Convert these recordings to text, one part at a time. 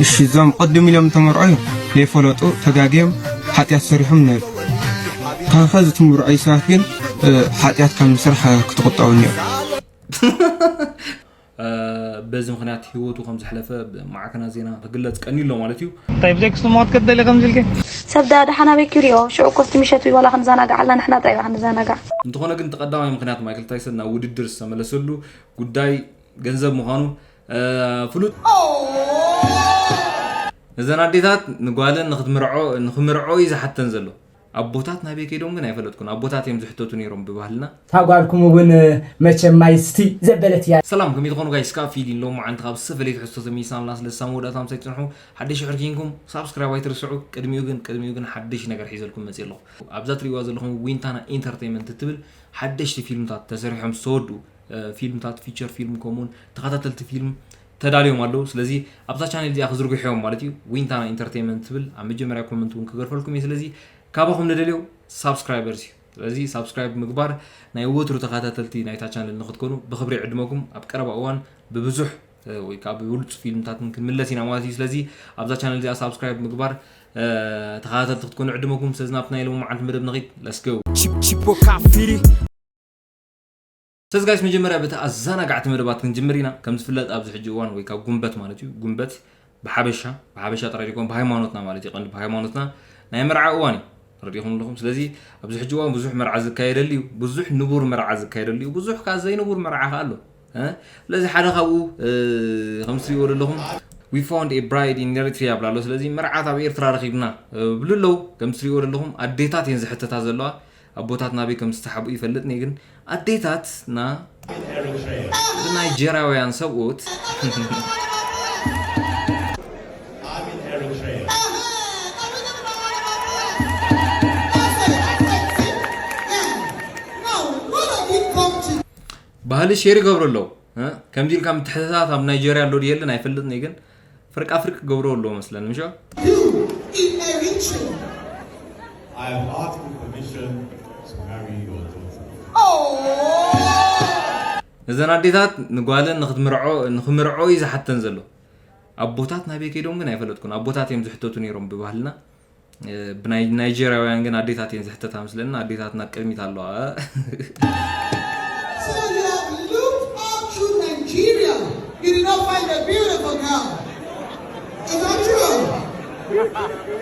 እሺ፣ እዞም ቅድም ኢሎም ተመርዖ እዮም ዘይፈለጡ ተጋግዮም ሓጢኣት ሰሪሖም ነይሩ። ካኸ ዝትምርዖ ሰባት ግን ሓጢኣት ካብ ምስራሕ ክትቁጠቡ እኒኦ። በዚ ምክንያት ህይወቱ ከም ዘሕለፈ ማዕከናት ዜና ክግለጽ ቀኒሎ ማለት እዩ። እንታይ ብዘይ ክስምዖት ክትደሊ ከምዚ ኢልኪ? ሰብ ደኣ ደሓን ኣበይ ክሪኦ? ሽዑ እኮ እስቲ ምሸት ዋላ ክንዘናጋዕ ኣላ ንሕና ጥራይ ኢና ክንዘናጋዕ። እንተኾነ ግን እቲ ቀዳማይ ምክንያት ማይክል ታይሰን ናብ ውድድር ዝተመለሰሉ ጉዳይ ገንዘብ ምዃኑ ፍሉጥ። እዘን ኣዴታት ንጓለን ንክትምርዖ ንክምርዖ እዩ ዝሓተን ዘሎ። ኣቦታት ናበይ ከይዶም ግን ኣይፈለጥኩን። ኣቦታት እዮም ዝሕተቱ ነይሮም ብባህልና። እታ ጓልኩም እውን መቸም ማይ ስቲ ዘበለት እያ። ሰላም ከመይ ትኾኑ ጋይስ? ካብ ፊሊን ሎማዓንቲ ካብ ዝተፈላለየ ትሕዝቶ ተመይሳና ስለሳ መወዳእታ ምሳይ ትፅንሑ ሓደሽ ሕር ኪንኩም ሳብስክራይብ ኣይትርስዑ። ቅድሚኡ ግን ቅድሚኡ ግን ሓደሽ ነገር ሒዘልኩም መፅእ ኣለኹ። ኣብዛ ትሪእዋ ዘለኹም ዊንታና ኢንተርቴይንመንት እትብል ሓደሽቲ ፊልምታት ተሰሪሖም ዝተወድኡ ፊልምታት ፊቸር ፊልም ከምኡውን ተኸታተልቲ ፊልም ተዳልዮም ኣለዉ። ስለዚ ኣብዛ ቻነል እዚኣ ክዝርግሑ እዮም ማለት እዩ። ዊንታና ኢንተርቴይንመንት ትብል ኣብ መጀመርያ ኮመንት እውን ክገርፈልኩም እየ። ስለዚ ካባኹም ንደልዮ ሳብስክራይበርስ እዩ። ስለዚ ሳብስክራይብ ምግባር ናይ ወትሩ ተኸታተልቲ ናይታ ቻነል ንክትኮኑ ብክብሪ ይዕድመኩም። ኣብ ቀረባ እዋን ብብዙሕ ወይ ከዓ ብብሉፅ ፊልምታትን ክንምለስ ኢና ማለት እዩ። ስለዚ ኣብዛ ቻነል እዚኣ ሳብስክራይብ ምግባር ተኸታተልቲ ክትኮኑ ዕድመኩም። ስለዚ ናብቲ ናይ ሎማዓንቲ መደብ ንኺድ። ለስገው። Chipo Cafiri. ስለዚ ጋይስ መጀመርያ በቲ ኣዘናጋዕቲ መደባት ክንጅምር ኢና። ከም ዝፍለጥ ኣብዚ ሕጂ እዋን ወይ ካብ ጉንበት ማለት እዩ፣ ጉንበት ብሓበሻ ብሓበሻ ጥራይ ዘይኮን ብሃይማኖትና ማለት እዩ፣ ቀንዲ ብሃይማኖትና ናይ መርዓ እዋን እዩ። ረዲኹም ኣለኹም። ስለዚ ኣብዚ ሕጂ እዋን ብዙሕ መርዓ ዝካየደሉ እዩ፣ ብዙሕ ንቡር መርዓ ዝካየደሉ እዩ፣ ብዙሕ ከዓ ዘይንቡር መርዓ ከዓ ኣሎ። እ? ስለዚ ሓደ ካብኡ እ፣ ከም ትሪእዎ ዘለኹም we found a bride in Eritrea ይብላ ኣሎ። ስለዚ መርዓት ኣብ ኤርትራ ረኺብና እ፣ ብሉ ኣለዉ። ከም ትሪእዎ ዘለኹም ኣዴታት እየን ዝሕተታ ዘለዋ። ኣቦታት ናበይ ከም ዝተሓብኡ ይፈልጥን እየ፣ ግን ኣዴታትና ብናይጀርያውያን ሰብኡት ባህሊ ሼር ይገብሩ ኣለዉ። ከምዚ ኢልካ ምትሕትታት ኣብ ናይጀርያ ኣሎ ድየለን ኣይፈልጥን እየ፣ ግን ፍርቃ ፍርቂ ክገብሮ ኣለዎ መስለኒ ምሾ። You in Eritrea. I have asked you permission to marry your daughter. Oh! እዘን ኣዴታት ንጓለን ንክትምርዖ ንክምርዖ እዩ ዝሓተን ዘሎ። ኣቦታት ናበይ ከይዶም ግን ኣይፈለጥኩን። ኣቦታት እዮም ዝሕተቱ ነይሮም ብባህልና። ብናይ ናይጀርያውያን ግን ኣዴታት እየን ዝሕተታ መስለኒ። ኣዴታትና ቅድሚት ኣለዋ። So you have looked all through Nigeria. You did not find a beautiful girl. Is that true?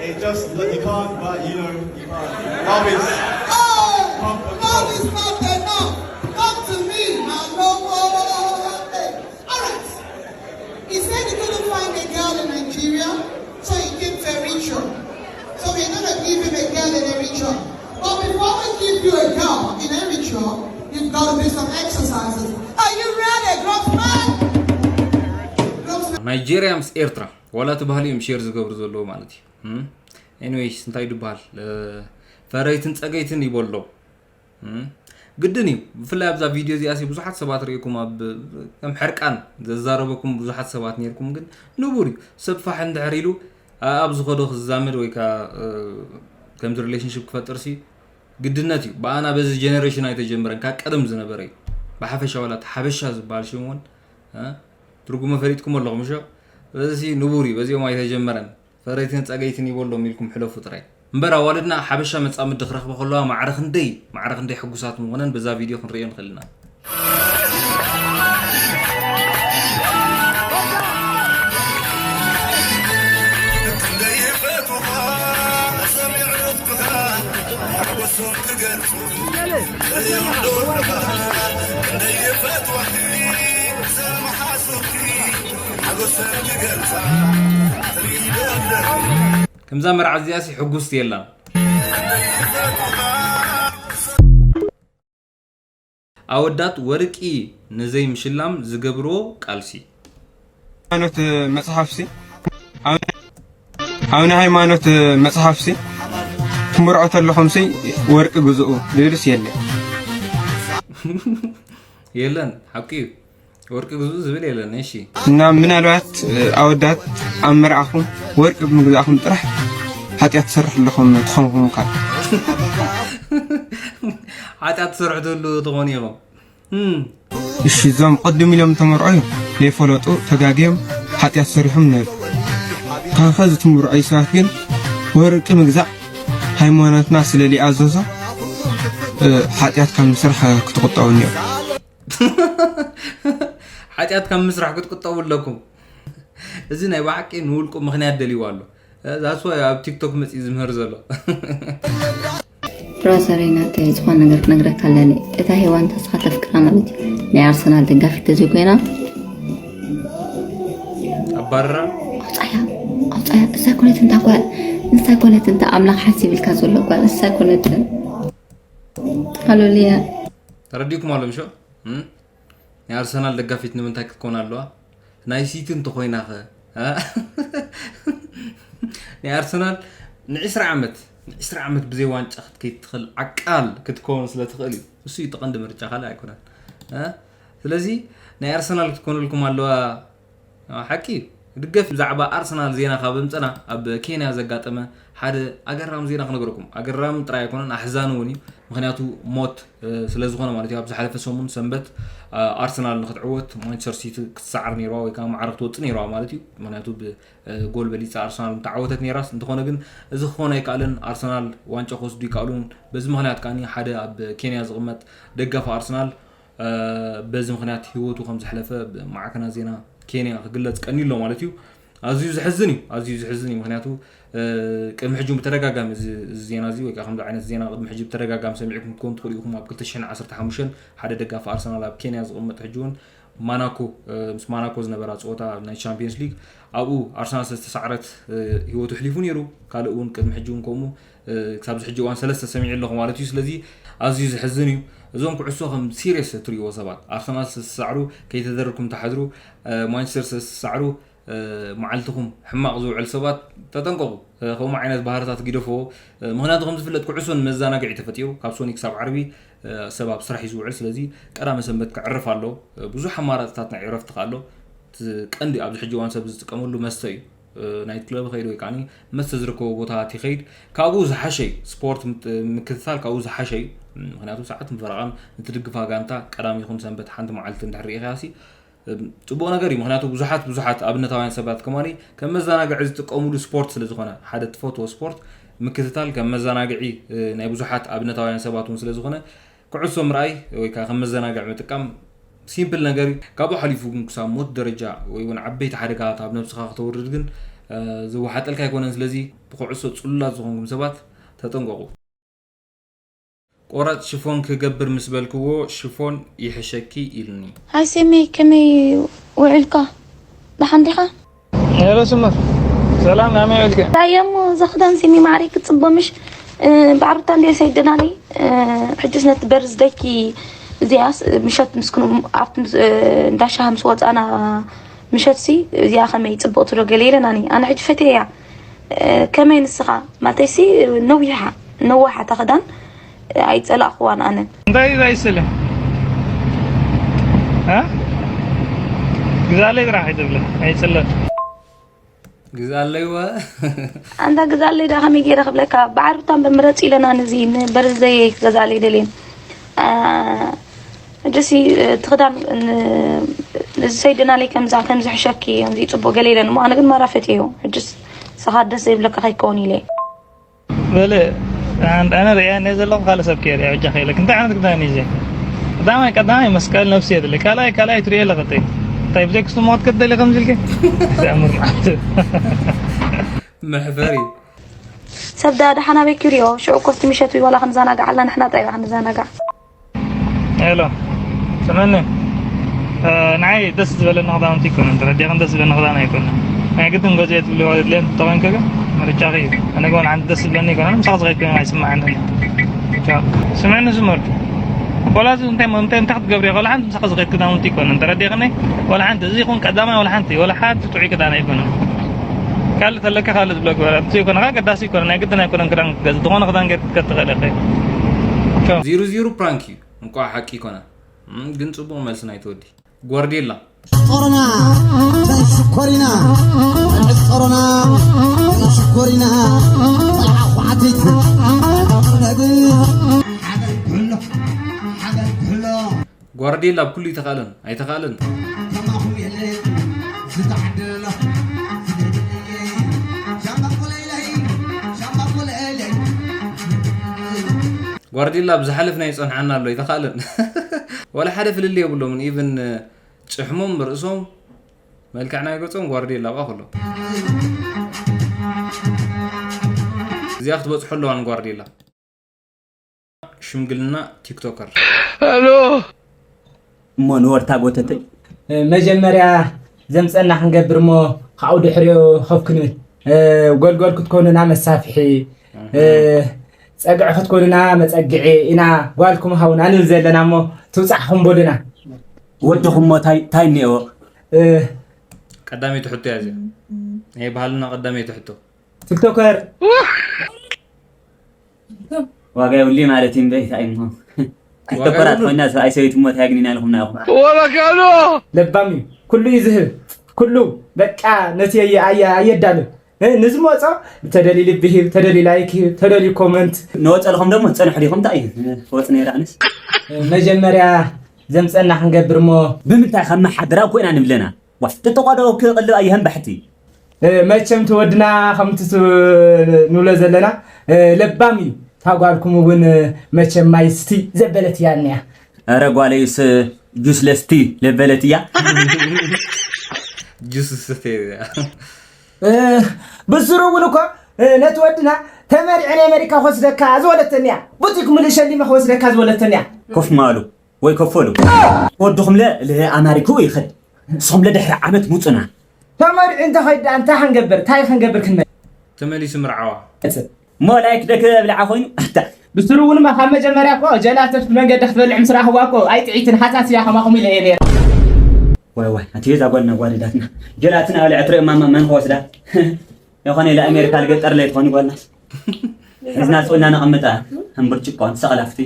It just, you can't, but you know, you can't. Love is. Oh, love is not enough. Come to me. I know all about that. Alright. He said he couldn't find a girl in Nigeria, so he came to Eritrea. So we're gonna give him a girl in Eritrea. But before we give you a girl in Eritrea, you've got to do some exercises. Are you ready, grown man? Grown man. ናይጄርያ ምስ ኤርትራ ዋላ እቲ ባህሊ እዮም ሼር ዝገብሩ ዘለዉ ማለት እዩ። ኤኒዌይስ እንታይ ድበሃል ፈረይትን ጸገይትን ይበሎ። ግድን እዩ። ብፍላይ ኣብዛ ቪድዮ እዚኣ ሲ ብዙሓት ሰባት ርእኩም ኣብ ከም ሕርቃን ዘዛረበኩም ብዙሓት ሰባት ነርኩም፣ ግን ንቡር እዩ። ሰብ ፋሕ እንድሕር ኢሉ ኣብ ዝኸዶ ክዛመድ ወይ ከዓ ከምዚ ሪሌሽንሽፕ ክፈጥር ሲ ግድነት እዩ። ብኣና በዚ ጀነሬሽን ኣይተጀመረን፣ ካብ ቀደም ዝነበረ እዩ። ብሓፈሻ ዋላ እቲ ሓበሻ ዝበሃል ሽም እውን ትርጉሙ ፈሊጥኩም ኣለኹም ምሾ። በዚ ንቡር እዩ፣ በዚኦም ኣይተጀመረን። ፈረይትን ጸገይትን ይበሎም ኢልኩም ሕለፉ ጥራይ። እምበር ኣዋልድና ሓበሻ መጻምዲ ክረኽባ ከለዋ ማዕረ ክንደይ ማዕረ ክንደይ ሕጉሳት ምኾነን በዛ ቪድዮ ክንርእዮ ንኽእል ኢና። ከምዛ መርዓ እዚኣሲ ሕጉስቲ የላን። ኣወዳት ወርቂ ንዘይምሽላም ዝገብርዎ ቃልሲ። ሃይማኖት መጽሓፍሲ ኣብ ናይ ሃይማኖት መጽሓፍሲ ትምርዖ ተለኹምሲ ወርቂ ግዝኡ ዝብልስ የለ። የለን፣ ሓቂ እዩ። ወርቂ ግዝኡ ዝብል የለን። እሺ። እና ምናልባት ኣወዳት ኣብ መርዓኹም ወርቂ ብምግዛእኹም ጥራሕ ሓጢኣት ትሰርሑ ኣለኹም ትኾንኩም ካብ ሓጢኣት ትሰርሑ ትህሉ ትኾኑ ኢኹም። እም። እሺ እዞም ቅድም ኢሎም ተመርዖ እዮም ዘይፈለጡ ተጋግዮም ሓጢኣት ሰሪሖም ነይሩ። ካኻ ዝትምርዖ ሰባት ግን ወርቂ ምግዛእ ሃይማኖትና ስለ ሊኣዘዞ ሓጢኣት ካብ ምስራሕ ክትቁጠቡ እኒኦ። ሓጢኣት ካብ ምስራሕ ክትቁጠቡ ኣለኩም። እዚ ናይ ብሓቂ ንውልቁ ምኽንያት ደልይዎ ኣሎ። ዛስዋ ኣብ ቲክቶክ መፂ ዝምህር ዘሎ። ብራዘረይ ናተይ ዝኾነ ነገር ክነግረካ ኣለኒ። እታ ሄዋን ተስኻ ተፍቅራ ማለት እዩ። ናይ ኣርሰናል ደጋፊት ተዘይኮይና ኣባረራ ኣውፃያ ኣውፃያ እሳ ኮነት እንታ ጓል ንሳ ኮነት እንታ ኣምላኽ ሓሲብ ኢልካ ዘሎ ጓል እሳ ኮነትን ሃሌሉያ ተረዲኩም ኣሎ ምሾ ናይ ኣርሰናል ደጋፊት ንምንታይ ክትኮን ኣለዋ ናይ ሲቲ እንተኮይናኸ ናይ ኣርሰናል ንዕስራ ዓመት ንዕስራ ዓመት ብዘይ ዋንጫ ክትከይድ ትኽእል ዓቃል ክትከውን ስለ ትኽእል እዩ እሱ እዩ ተቐንዲ ምርጫ ካልእ ኣይኮነን ስለዚ ናይ ኣርሰናል ክትኮነልኩም ኣለዋ ሓቂ ድገፍ ብዛዕባ ኣርሰናል ዜና ካብ ምፅና ኣብ ኬንያ ዘጋጠመ ሓደ ኣገራም ዜና ክነገረኩም ኣገራም ጥራይ ኣይኮነን ኣሕዛኒ እውን እዩ ምክንያቱ ሞት ስለዝኾነ ማለት እዩ ኣብ ዝሓለፈ ሰሙን ሰንበት ኣርሰናል ንክትዕወት ማንቸስተር ሲቲ ክትሰዓር ነይርዋ ወይ ከዓ ማዕረ ክትወፅእ ነይርዋ ማለት እዩ ምክንያቱ ብጎል በሊፃ ኣርሰናል ምተዓወተት ነይራስ እንተኾነ ግን እዚ ክኾን ኣይከኣልን ኣርሰናል ዋንጫ ክወስዱ ይከኣሉን በዚ ምክንያት ከዓ ሓደ ኣብ ኬንያ ዝቕመጥ ደጋፊ ኣርሰናል በዚ ምክንያት ህይወቱ ከም ዘሕለፈ ብማዕከናት ዜና ኬንያ ክግለፅ ቀኒሎ ማለት እዩ ኣዝዩ ዝሕዝን እዩ ኣዝዩ ዝሕዝን እዩ ምክንያቱ ቅድሚ ሕጂ ብተደጋጋሚ እዚ ዜና እዚ ወይ ከምዚ ዓይነት ዜና ቅድሚ ሕጂ ብተደጋጋሚ ሰሚዕኩም ክትኮን ትኽእሉ ኢኹም ኣብ ክልተ ሽሕን ዓሰርተ ሓሙሽተን ሓደ ደጋፊ ኣርሰናል ኣብ ኬንያ ዝቕመጥ ሕጂ እውን ማናኮ ምስ ማናኮ ዝነበራ ፀወታ ናይ ቻምፒየንስ ሊግ ኣብኡ ኣርሰናል ስለዝተሳዕረት ህይወቱ ሕሊፉ ነይሩ ካልእ እውን ቅድሚ ሕጂ እውን ከምኡ ክሳብ ሕጂ እዋን ሰለስተ ሰሚዐ ኣለኹ ማለት እዩ ስለዚ ኣዝዩ ዝሕዝን እዩ እዞም ኩዕሶ ከም ሲሪየስ ትሪእዎ ሰባት ኣርሰናል ስለዝተሳዕሩ ከይተደረኩም ተሓድሩ ማንቸስተር ስለዝተሳዕሩ መዓልትኹም ሕማቕ ዝውዕል ሰባት ተጠንቀቑ ከምኡ ዓይነት ባህርታት ግደፍዎ ምክንያቱ ከም ዝፍለጥ ኩዕሶ ንመዘናግዒ ተፈጢሩ ካብ ሶኒ ክሳብ ዓርቢ ሰብ ኣብ ስራሕ እዩ ዝውዕል ስለዚ ቀዳመ ሰንበት ክዕርፍ ኣሎ ብዙሕ ኣማራፅታት ናይ ዕረፍቲ ኣሎ ቀንዲ ኣብዚ ሕጂ እዋን ሰብ ዝጥቀመሉ መስተ እዩ ናይት ክለብ ይኸይድ ወይ ከዓ መስተ ዝርከቦ ቦታታት ይኸይድ ካብኡ ዝሓሸ እዩ ስፖርት ምክትታል ካብኡ ዝሓሸ እዩ ምክንያቱ ሰዓት ፈረቓን ንትድግፋ ጋንታ ቀዳሚ ይኹን ሰንበት ሓንቲ መዓልቲ እንድሕር ርኢኻሲ ፅቡቕ ነገር እዩ ምክንያቱ ብዙሓት ብዙሓት ኣብነታውያን ሰባት ከማኒ ከም መዘናግዒ ዝጥቀሙሉ ስፖርት ስለ ዝኾነ ሓደ ትፈትዎ ስፖርት ምክትታል ከም መዘናግዒ ናይ ብዙሓት ኣብነታውያን ሰባት እውን ስለ ዝኾነ ኩዕሶ ምርኣይ ወይ ከዓ ከም መዘናግዒ ምጥቃም ሲምፕል ነገር እዩ ካብኡ ሓሊፉ ግን ክሳብ ሞት ደረጃ ወይ እውን ዓበይቲ ሓደጋታት ኣብ ነብስኻ ክተውርድ ግን ዝወሓጠልካ ኣይኮነን ስለዚ ብኩዕሶ ፅሉላት ዝኾንኩም ሰባት ተጠንቀቑ ቆራፅ ሽፎን ክገብር ምስ በልክዎ ሽፎን ይሕሸኪ ኢሉኒ። ሃይ ሴሜ ከመይ ውዒልካ? ደሓን ዲኻ? ሄሎ ስመር ሰላም ናመይ ውዒልኪ? ዳየ እሞ እዛ ክዳን ሴሜ ማዕረይ ክትፅቦ ምሽ ባዕርታ እንድየ ሰይድናኒ ሕጅስ ነቲ በርዝደይኪ እዚኣስ ምሸት ምስ ክኑ ኣብቲ እንዳ ሻሂ ምስ ወፃና ምሸትሲ እዚኣ ከመይ ፅብቕቲ ዶ ገለ ኢለናኒ ኣነ ሕጂ ፈትየያ ከመይ ንስኻ ማለተይሲ ነዊሓ ነዋሓ እታ ክዳን ኣይፀላእኽዋን ኣነ። እንታይ እዩ ዛይስለ? እ? ግዛለይ ጥራሕ ኣይትብለ ኣይፅለል። ግዛለይ ወ ኣንታ ግዛለይ ዳ ከመይ ገይረ ክብለካ በዓል ሩታ እምበር ምረፂ ኢለና ነዚ ንበርዝደየይ ክገዛለይ ደልየ። ሕጂሲ እቲ ክዳን እዚ ሰይድና ለይ ከምዛ ከምዚ ሕሸኪ ከምዚ ፅቡቅ ገለ ኢለን እሞ ኣነ ግን ማራ ፈትየዮ ሕጅስ ንስኻ ደስ ዘይብለካ ከይከውን ኢለ። በለ ኣነ ርእያ እኒአ ዘለኹ ካልእ ሰብ ከይርእያ ብጃኻ ኢለክ እንታይ ዓይነት ክዳን እዩ እዚ? ቀዳማይ ቀዳማይ መስቀል ነብሲ የድሊ ካልኣይ ካልኣይ ትርእዮ ኣለኸ ተይ እንታይ ብዘይ ክስቱ ሞት ክትደሊ ከምዚ ኢልከ? ዘኣምር መዓልቲ መሕፈሪ ሰብ ዳ ደሓን ኣበይ ክሪኦ ሽዑ ኮስቲ ምሸት ዋላ ክንዘናጋዕ ኣላ ንሕና ጥራይ ክንዘናጋዕ። ሄሎ ስምዕኒ ንዓይ ደስ ዝበለኒ ክዳውንቲ ኣይኮነን ተረዲእክን ደስ ዝበለኒ ክዳን ኣይኮነን ናይ ግድን ገዚኦ ትብልዋ ዘድልየን እንተኮይንኪ ግን ምርጫኺ እዩ ኣነ ግን ሓንቲ ደስ ዝብለኒ ኣይኮነን ምሳኺ ዝኸይድ ኮይነ ኣይስምዓንን እዩ ስምዕኒ ስመር ወላ እዚ እንታይ እንታይ እንታይ ክትገብሪ ወላ ሓንቲ ምሳኺ ዝኸይድ ክዳውንቲ ኣይኮነን ተረዲእክኒ ወላ ሓንቲ እዚ ይኹን ቀዳማይ ወላ ሓንቲ ወላ ሓንቲ ጥዑይ ክዳን ኣይኮነን ካልእ ተለካ ካልእ ዝብሎ ግበር እቲ ይኮነካ ገዳሲ ይኮነ ናይ ግድን ኣይኮነን ክዳን ክትገዝ ዝኾነ ክዳን ጌር ክትከድ ትኽእል ኢኺ ዚሩ ዚሩ ፕራንክ እዩ እንቋዕ ሓቂ ይኮነ ግን ጽቡቕ መልሲ ናይ ተወዲ ጓርዴላ ጦርና ተንሽኮሪና ተንሽኮሮና ተንሽኮሪና በልዓ ኳዓተይት ነግ ሓገር ብሎ ሓገር ብሎ ጓርዴላ ኣብ ኩሉ ይተኻለን ኣይተኻለን ከማኹም የለ ዝተዓደለ ጓርዲላ ኣብ ዝሓለፍናዮ ይጸንሓና ኣሎ ኣይተኻእለን። ዋላ ሓደ ፍልልይ የብሎምን። ኢቭን ጭሕሞም ርእሶም መልክዕ ናይ ገጾም ጓርዲላ ኣብኣ ከሎ እዚኣ ክትበጽሖ ኣለዋ ንጓርዲላ። ሽምግልና ቲክቶከር። እሞ ንወርታ ጎተተይ። መጀመርያ ዘምፀና ክንገብር እሞ ካብኡ ድሕሪኡ ከፍ ክንብል፣ ጎልጎል ክትኮኑና መሳፍሒ፣ ፀግዒ ክትኮኑና መፀግዒ ኢና ጓልኩም ሃቡና ንብል ዘለና እሞ ትውፃዕኹም በሉና። ወድኹም እሞ ታይ ታይ እኒኦ? ቀዳመይቲ ሕቶ እያ እዚኣ። ናይ ባህልና ቀዳመይቲ ሕቶ። ቲክቶከር ዋጋ የብሉይ ማለት እዩ እምበር እንታይ እሞ ኣይተኮራት ኮይና ሰብኣይ ሰበይቲ እሞ እንታይ ኣግኒና ኢልኹምና ኢኹም። ለባም እዩ ኩሉ እዩ ዝህብ ኩሉ በቃ ነቲ ኣየ ኣየ ኣየዳሉ እ፣ ንዝመጾ ተደልዩ ልቢ ሂብ ተደልዩ ላይክ ሂብ ተደልዩ ኮመንት ንወፀልኹም ደሞ ዝፀንሑ ዲኹም እንታይ እዩ ክወፅ ነይረ ኣነስ መጀመርያ ዘምፀና ክንገብር እሞ ብምንታይ ካብ መሓድራ እኮ ኢና ንብለና ዋ ጥጥቋዶ ክቕልብ ኣየህም ባሕቲ መቸም ትወድና ከምቲ ንብሎ ዘለና ለባም እዩ። ታጓልኩም እውን መቸም ማይ ስቲ ዘበለት እያ እኒያ። ኧረ ጓለይስ ጁስ ለስቲ ለበለት እያ። ጁስ ስተ ብስሩ እውን እኮ ነቲ ወድና ተመሪዐ ናይ ኣሜሪካ ክወስደካ ዝበለተኒ እያ። ቡቲክ ምሉእ ሸሊመ ክወስደካ ዝበለተኒ እያ። ኮፍ ማሉ ወይ ከፈሉ ወድኹምለ ለኣማሪክኡ ይኸድ ንስኹምለ ድሕሪ ዓመት ሙፁና ተመሪዑ እንተኸይድ ደኣ እንታይ ክንገብር እንታይ ክንገብር ክንመ ተመሊሱ ምርዓዋ እሞ ላይክ ደክ ብልዓ ኮይኑ ኣታ ብስሩ እውን ካብ መጀመርያ እኮ ጀላተት ብመንገዲ ክትበልዕ ምስ ረኣኽዋ እኮ ኣይጥዒትን ሓሳስ እያ ከማኹም ኢለ እየ ነይረ ዋይ ዋይ ኣቲ እዛ ጓል ነጓድዳትና ጀላትን ኣብልዐ ትርኢ ማማ መን ክወስዳ ይኾነ ኢለ ኣሜሪካ ልገጠር ለይ ትኾኒ ጓልናስ እዝና ስኡልና ነቐምጣ ከም ብርጭቆ ንሰቐላፍቲ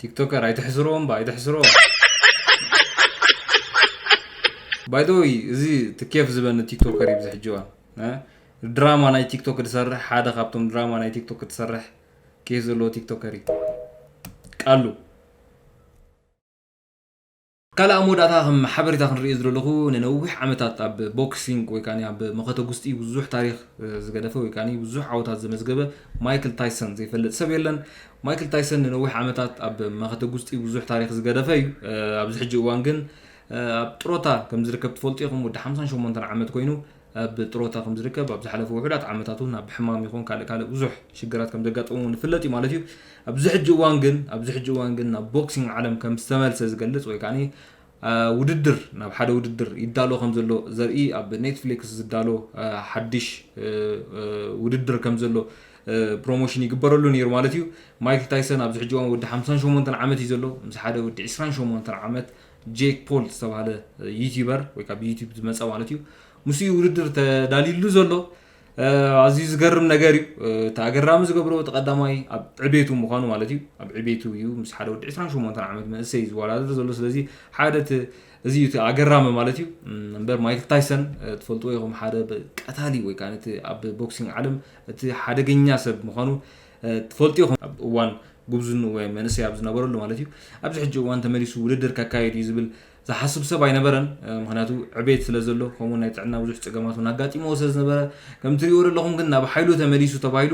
ቲክቶከር ኣይትሕስርዎም ባ ኣይትሕስርዎም። By the way እዚ እቲ ኬፍ ዝበኒ ቲክቶከር እዩ ብዚ ሕጂ እዋን እ ድራማ ናይ ቲክቶክ ዝሰርሕ ሓደ ካብቶም ድራማ ናይ ቲክቶክ ዝሰርሕ ኬፍ ዘለዎ ቲክቶከር እዩ ቃሉ። ካልእ ኣብ መወዳእታ ከም ሓበሬታ ክንርእዮ ዝደለኹ ንነዊሕ ዓመታት ኣብ ቦክሲንግ ወይ ከዓ ኣብ መኸተ ጉስጢ ብዙሕ ታሪኽ ዝገደፈ ወይ ከዓ ብዙሕ ዓወታት ዘመዝገበ ማይክል ታይሰን ዘይፈልጥ ሰብ የለን። ማይክል ታይሰን ንነዊሕ ዓመታት ኣብ መኸተ ጉስጢ ብዙሕ ታሪኽ ዝገደፈ እዩ። ኣብዚ ሕጂ እዋን ግን ኣብ ጥሮታ ከም ዝርከብ ትፈልጡ ኢኹም። ወዲ ሓምሳን ሸሞንተን ዓመት ኮይኑ ኣብ ጥሮታ ከም ዝርከብ ኣብ ዝሓለፉ ውሑዳት ዓመታት እውን ኣብ ሕማም ይኹን ካልእ ካልእ ብዙሕ ሽግራት ከም ዘጋጠሙ እውን ይፍለጥ እዩ ማለት እዩ። ኣብዚ ሕጂ እዋን ግን ኣብዚ ሕጂ እዋን ግን ናብ ቦክሲንግ ዓለም ከም ዝተመልሰ ዝገልጽ ወይ ከዓ ውድድር ናብ ሓደ ውድድር ይዳሎ ከም ዘሎ ዘርኢ ኣብ ኔትፍሊክስ ዝዳሎ ሓድሽ ውድድር ከም ዘሎ ፕሮሞሽን ይግበረሉ ነይሩ ማለት እዩ። ማይክል ታይሰን ኣብዚ ሕጂ እዋን ወዲ ሓምሳን ሸሞንተን ዓመት እዩ ዘሎ ምስ ሓደ ወዲ ዕስራን ሸሞንተን ዓመት ጄክ ፖል ዝተባሃለ ዩቲበር ወይ ከዓ ብዩቲብ ዝመፀ ማለት እዩ ምስ ውድድር ተዳልዩሉ ዘሎ ኣዝዩ ዝገርም ነገር እዩ። እቲ ኣገራሚ ዝገብሮ እቲ ቀዳማይ ኣብ ዕቤቱ ምዃኑ ማለት እዩ። ኣብ ዕቤቱ እዩ ምስ ሓደ ወዲ ዕስራን ሸሞንተን ዓመት መንእሰይ እዩ ዝወዳደር ዘሎ። ስለዚ ሓደ እቲ እዚ እዩ እቲ ኣገራሚ ማለት እዩ። እምበር ማይክል ታይሰን ትፈልጥዎ ኢኹም ሓደ ቀታሊ ወይ ከዓ እቲ ኣብ ቦክሲንግ ዓለም እቲ ሓደገኛ ሰብ ምዃኑ ትፈልጡ ኢኹም። ኣብ እዋን ጉብዝንኡ ወይ መንእሰይ ኣብ ዝነበረሉ ማለት እዩ። ኣብዚ ሕጂ እዋን ተመሊሱ ውድድር ከካየድ እዩ ዝብል ዝሓስብ ሰብ ኣይነበረን። ምክንያቱ ዕቤት ስለ ዘሎ ከምኡ ናይ ጥዕና ብዙሕ ፀገማት እውን ኣጋጢምዎ ስለ ዝነበረ ከም ትሪእዎ ዘለኹም ግን ናብ ሓይሉ ተመሊሱ ተባሂሉ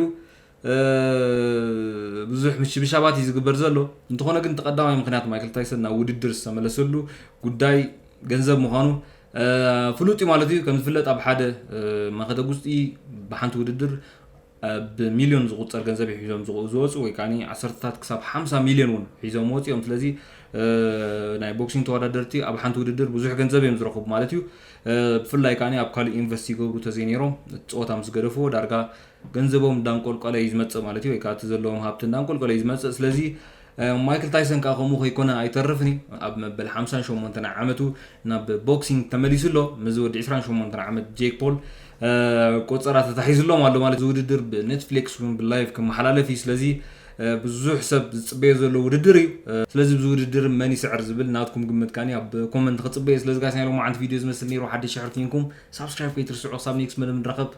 ብዙሕ ምሽብሻባት እዩ ዝግበር ዘሎ። እንተኾነ ግን እቲ ቀዳማይ ምክንያት ማይክል ታይሰን ናብ ውድድር ዝተመለሰሉ ጉዳይ ገንዘብ ምዃኑ ፍሉጥ እዩ ማለት እዩ። ከም ዝፍለጥ ኣብ ሓደ መኸተ ጉስጢ ብሓንቲ ውድድር ብሚልዮን ዝቑፀር ገንዘብ እዮም ሒዞም ዝወፁ ወይ ከዓ ዓሰርታት ክሳብ ሓምሳ ሚልዮን እውን ሒዞም ወፂኦም። ስለዚ ናይ ቦክሲንግ ተወዳደርቲ ኣብ ሓንቲ ውድድር ብዙሕ ገንዘብ እዮም ዝረኽቡ ማለት እዩ። ብፍላይ ከዓ ኣብ ካልእ ኢንቨስት ይገብሩ ተዘይነይሮም እቲ ፀወታ ምስ ገደፍዎ ዳርጋ ገንዘቦም እንዳንቆልቆለ እዩ ዝመፅእ ማለት እዩ። ወይ ከዓ እቲ ዘለዎም ሃብቲ እንዳንቆልቆለ እዩ ዝመፅእ። ስለዚ ማይክል ታይሰን ከዓ ከምኡ ከይኮነ ኣይተርፍን እዩ። ኣብ መበል ሓምሳን ሸሞንተን ዓመቱ ናብ ቦክሲንግ ተመሊሱ ኣሎ። ምስዚ ወዲ ዕስራን ሸሞንተን ዓመት ጄክ ፖል ቆፀራ ተታሒዝሎም ኣሎ ማለት እዚ ውድድር ብኔትፍሊክስ እውን ብላይቭ ክመሓላለፍ እዩ። ስለዚ ብዙሕ ሰብ ዝፅበዮ ዘሎ ውድድር እዩ። ስለዚ ብዚ ውድድር መን ይስዕር ዝብል ናትኩም ግምት ከዓ ኣብ ኮመንት ክፅበዮ። ስለዚ ጋይስ ናይ ሎማዓንቲ ቪድዮ ዝመስል ነይሩ። ሓድሽ ሽሕር ኮይንኩም ሳብስክራይብ ከይትርስዑ። ክሳብ ኔክስት መደብ ንራኸብ።